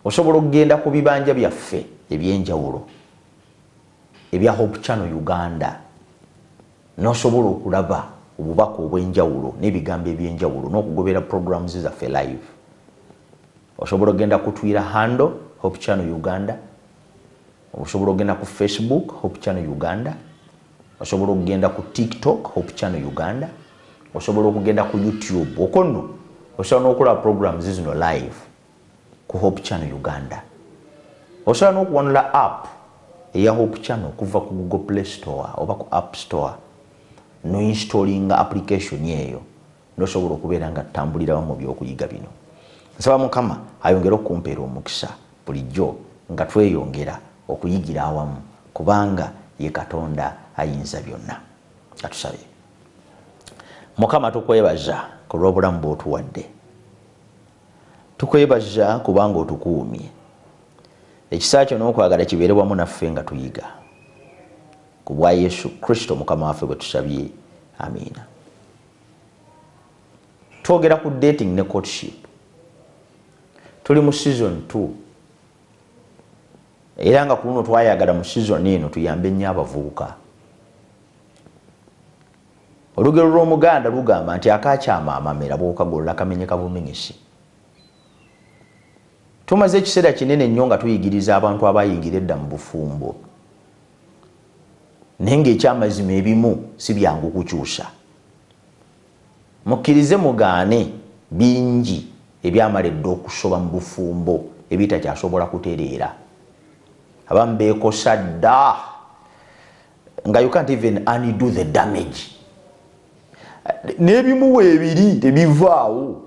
Osobola okugenda ku bibanja byaffe ebyenjawulo ebya Hope Channel Uganda, n'osobola okulaba obubaka obw'enjawulo n'ebigambo ebyenjawulo n'okugobera programs zaffe live. Osobola okugenda ku Twitter handle Hope Channel Uganda, osobola okugenda ku Facebook Hope Channel Uganda, osobola okugenda ku TikTok Hope Channel Uganda, osobola okugenda ku YouTube. Okwo nno osobola n'okulaba programs zino live ku Hope Channel Uganda. Osobola n'okuwanula app eya Hope Channel okuva ku Google Play Store oba ku App Store, noinstallinga application eyo, nosobola okubeera nga tutambulirawo mu byokuyiga bino. Nsaba Mukama ayongere okumpeera omukisa bulijjo nga tweyongera okuyigira awamu, kubanga ye Katonda ayinza byonna. Atusabe. Mukama, tukwebaza ku lw'obulamu bw'otuwadde, tukwebaza kubanga otukuumye. Ekisa kyo n'okwagala kibeere wamu naffe nga tuyiga, ku bwa Yesu Kristo Mukama waffe bwe tusabye, amiina. Twogera ku dating ne courtship. Tuli mu season 2, era nga ku luno twayagala mu season eno tuyambe nnyo abavubuka. Olugero lw'Omuganda lugamba nti akakyama amamera bw'okagolola kamenyeka bumenyesi. Tumaze ekiseera kinene nnyo nga tuyigiriza abantu abayingira edda mu bufumbo, naye ng'ekyamazima ebimu si byangu kukyusa. Mukkirize mugaane, bingi ebyamala edda okusoba mu bufumbo ebitakyasobola kutereera. Abamu beekosa dda nga you can't even undo the damage. N'ebimu weebiri tebivaawo,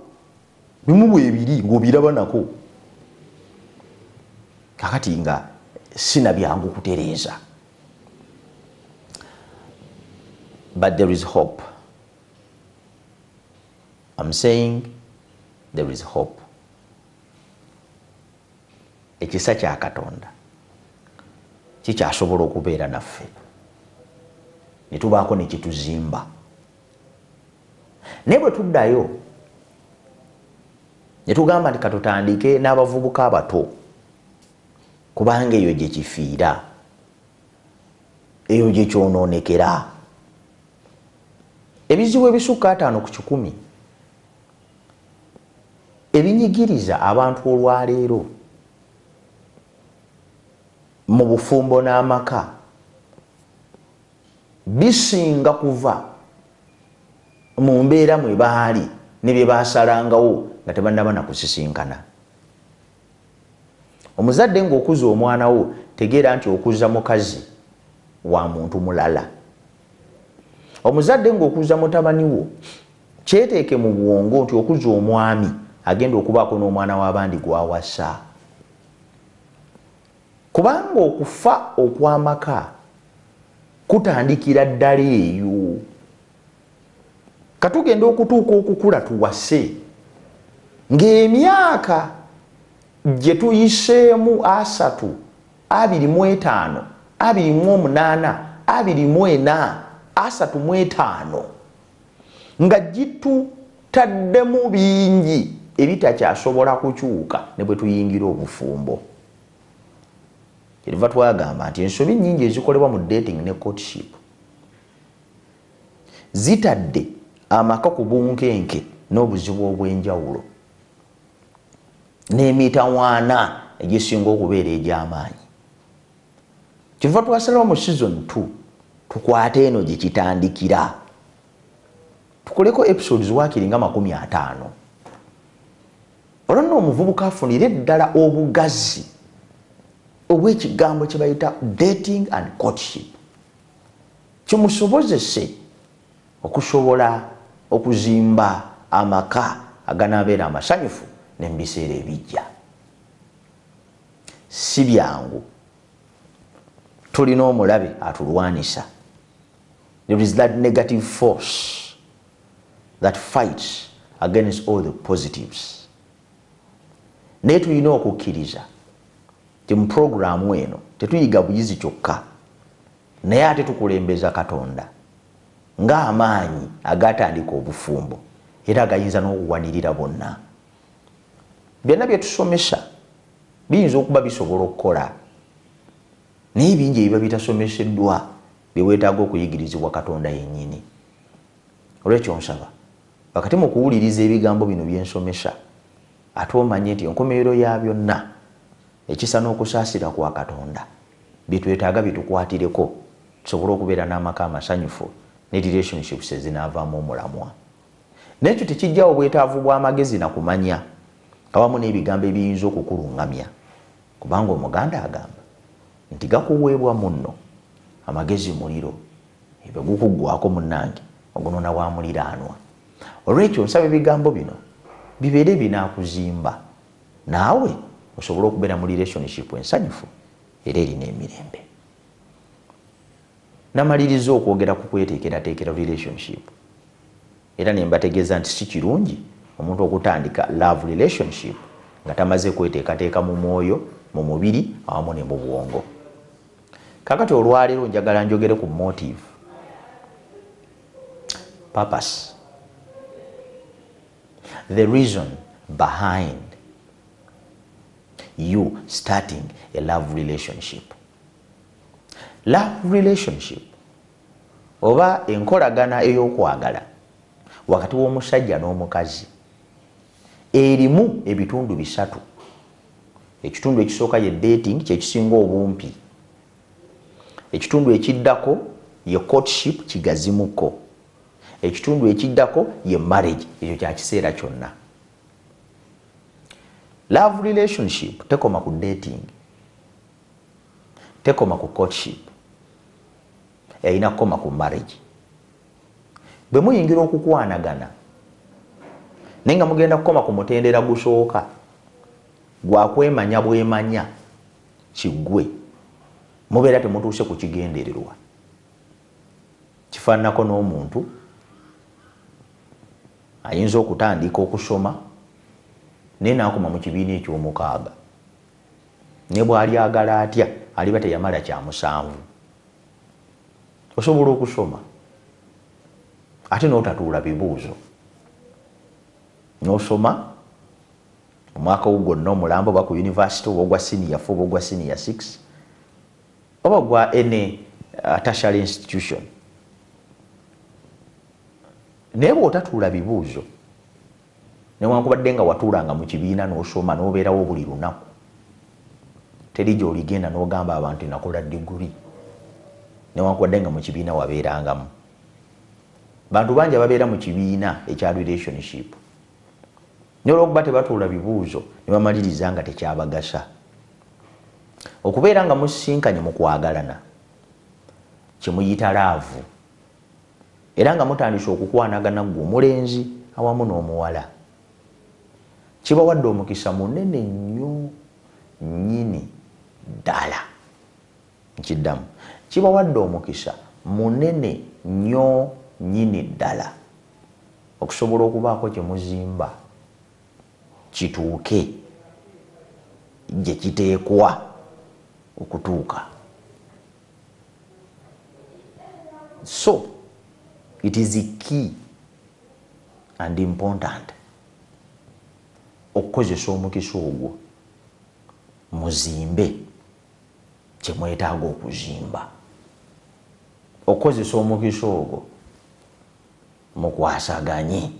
bimu weebiri ng'obiraba nako kakati nga sina byangu kutereeza. But there is hope. I'm saying there is hope. Ekisa kya Katonda kikyasobola okubeera naffe ne tubaako ne kituzimba. Naye bwe tuddayo ne tugamba nti katutandike n'abavubuka abato, kubanga eyo gye kifiira, eyo gye kyonoonekera. Ebizibu ebisukka 50% ebinyigiriza abantu olwaleero mu bufumbo n'amaka bisinga kuva mu mbeera mwe baali ne bye baasalangawo nga tebannaba na kusisinkana. Omuzadde ng'okuza omwana wo, tegeera nti okuza mukazi wa muntu mulala. Omuzadde ng'okuza mutabani wo, kyeteeke mu bwongo nti okuza omwami agenda okubaako n'omwana w'abandi gw'awasa, kubanga okufa okw'amaka kutandikira ddala eyo. Katugenda okutuuka okukula tuwase ng'emyaka gye tuyiseemu 30, 25, 28, 24, 35, nga gitutaddemu bingi ebitakyasobola kukyuka ne bwe tuyingira obufumbo. Kyeriva twagamba nti ensobi nnyingi ezikolebwa mu dating ne courtship zitadde amaka ku bunkenke n'obuzibu obw'enjawulo n'emitawaana egisinga okubeera egy'amaanyi. Kiva twasalawo mu season 2 tukwate eno gye kitandikira, tukoleko episodes waakiri nga 50, olwo nno omuvubuka afunire ddala obugazi obw'ekigambo kye bayita dating and courtship, kimusobozese okusobola okuzimba amaka aganaabeera amasanyufu ne mu biseera ebijja. Si byangu, tulina omulabe atulwanisa. There is that negative force that fights against all the positives. Naye tulina okukkiriza ti mu puroguramu eno tetuyiga buyizi kyokka, naye ate tukulembeza Katonda ng'amaanyi agatandika obufumbo era agayinza n'okuwanirira bonna. Byonna bye tusomesa Biyinza okuba bisobola okukola, naye bingi ebiba bitasomeseddwa byeweetaaga okuyigirizibwa Katonda yennyini. Olwekyo nsaba wakati mu kuwuliriza ebigambo bino byensomesa, ate omanye nti enkomerero ya byonna, ekisa n'okusaasira kwa Katonda byetwetaaga bitukwatireko, tusobole okubeera n'amaka amasanyufu ne relationships ezinaavaamu omulamwa. N'ekyo tekijjawo obwetaavu bw'amagezi na kumanya awamu n'ebigambo ebiyinza okukuluŋŋamya, kubanga Omuganda agamba nti gakuweebwa munno, amagezi muliro, ebyo gukuggwako munnange ogunona wa muliraanwa. Olwekyo nsaba ebigambo bino bibeere binaakuzimba, naawe osobole okubeera mu relationship ensanyufu era erina emirembe. Namaliriza okwogera ku kweteekerateekera relationship, era ne mbategeeza nti si kirungi omuntu okutandika love relationship nga tamaze kweteekateeka mu mwoyo, mu mubiri awamu ne mu bwongo. Kakati olwaleero njagala njogere ku motive, purpose, the reason behind you starting a love relationship. Love relationship oba enkolagana ey'okwagala wakati w'omusajja n'omukazi erimu ebitundu bisatu. Ekitundu ekisooka ye dating, kyekisinga obumpi. Ekitundu ekiddako ye courtship, kigazimuko. Ekitundu ekiddako ye marriage, ekyo kya kiseera kyonna. Love relationship tekoma ku dating, tekoma ku courtship, erina kukoma ku marriage. Bwe muyingira okukwanagana naye nga mugenda kukoma ku mutendera gusooka gwakwemanya bwemanya kiggwe, mubeera temutuuse ku kigendererwa. Kifaananako n'omuntu ayinza okutandika okusoma naye n'akoma mu kibiina eky'omukaaga, ne bw'alyagala atya aliba teyamala kya musanvu. Osobola okusoma ate n'otatuula bibuuzo, n'osoma omwaka wo gwonna omulambo, oba ku university, oba ogwa senior 4, oba ogwa senior 6, oba gwa any tertiary institution, naye bw'otatuula bibuuzo, newankubadde nga watuulanga mu kibiina n'osoma n'obeerawo buli lunaku, teri gy'oligenda n'ogamba abantu nakola diguri, newankubadde nga mu kibiina wabeerangamu. Bantu bangi ababeera mu kibiina ekya relationship naye olwokuba tebatuula bibuuzo ne bamaliriza nga tekyabagasa. Okubeera nga musisinkanye mu kwagalana kyemuyita love, era nga mutandise okukwanagana ggwe omulenzi awamu n'omuwala, kibawadde omukisa munene nnyo nnyini ddala. Nkiddamu, kibawadde omukisa munene nnyo nnyini ddala okusobola okubaako kye muzimba kituuke gye kiteekwa okutuuka. So it is key and important okukozesa omukisa ogwo muzimbe kye mwetaaga okuzimba, okukozesa omukisa ogwo mukwasaganye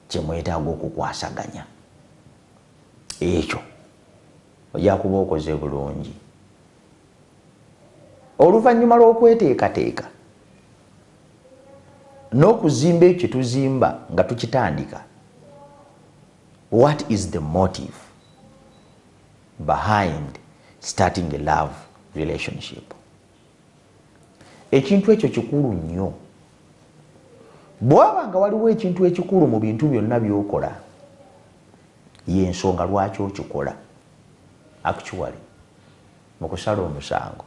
kye mwetaaga okukwasaganya. Ekyo ojja kuba okoze bulungi. Oluvannyuma lw'okweteekateeka n'okuzimba ekyo tuzimba nga tukitandika, what is the motive behind starting a love relationship? Ekintu ekyo kikulu nnyo. Bw'aba nga waliwo ekintu ekikulu mu bintu byonna by'okola, y'ensonga lwaki okikola. Actually, mu kusala omusango,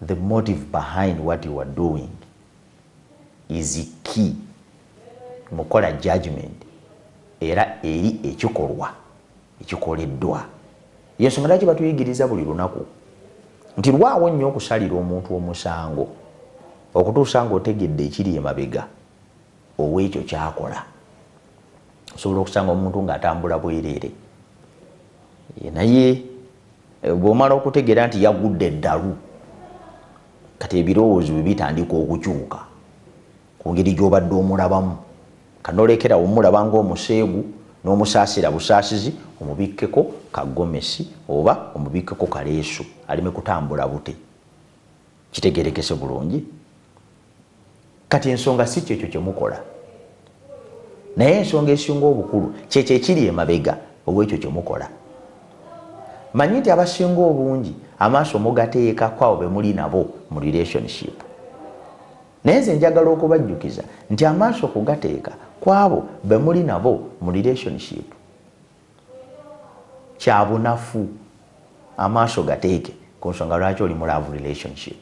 the motive behind what you are doing is key mu kukola judgment era eri ekikolwa ekikoleddwa. Yensonga lwaki batuyigiriza buli lunaku nti lwawo nnyo okusalira omuntu omusango okutuusa ng'otegedde ekiri emabega ow'ekyo kyakola. Osobola okusanga omuntu ng'atambula bwereere, Naye bw'omala okutegeera nti yagudde eddalu, kati ebirowoozo bwe bitandika okukyuka ku ngeri gy'obadde omulabamu, kanolekera omulaba ng'omuseegu n'omusaasira busaasizi, omubikkeko kagomesi oba omubikkeko kaleesu aleme kutambula bute. Kitegerekese bulungi. Kati ensonga si kyekyo kyemukola, naye ensonga esinga obukulu kyekyo ekiri emabega olwekyo kyemukola. Manyi nti abasinga obungi amaaso mugateeka kwabo be muli nabo mu relationship, naye nze njagala okubajjukiza nti amaaso kugateeka kwabo be muli nabo mu relationship kya bunafu. Amaaso gateeke ku nsonga lwaki oli mu love relationship.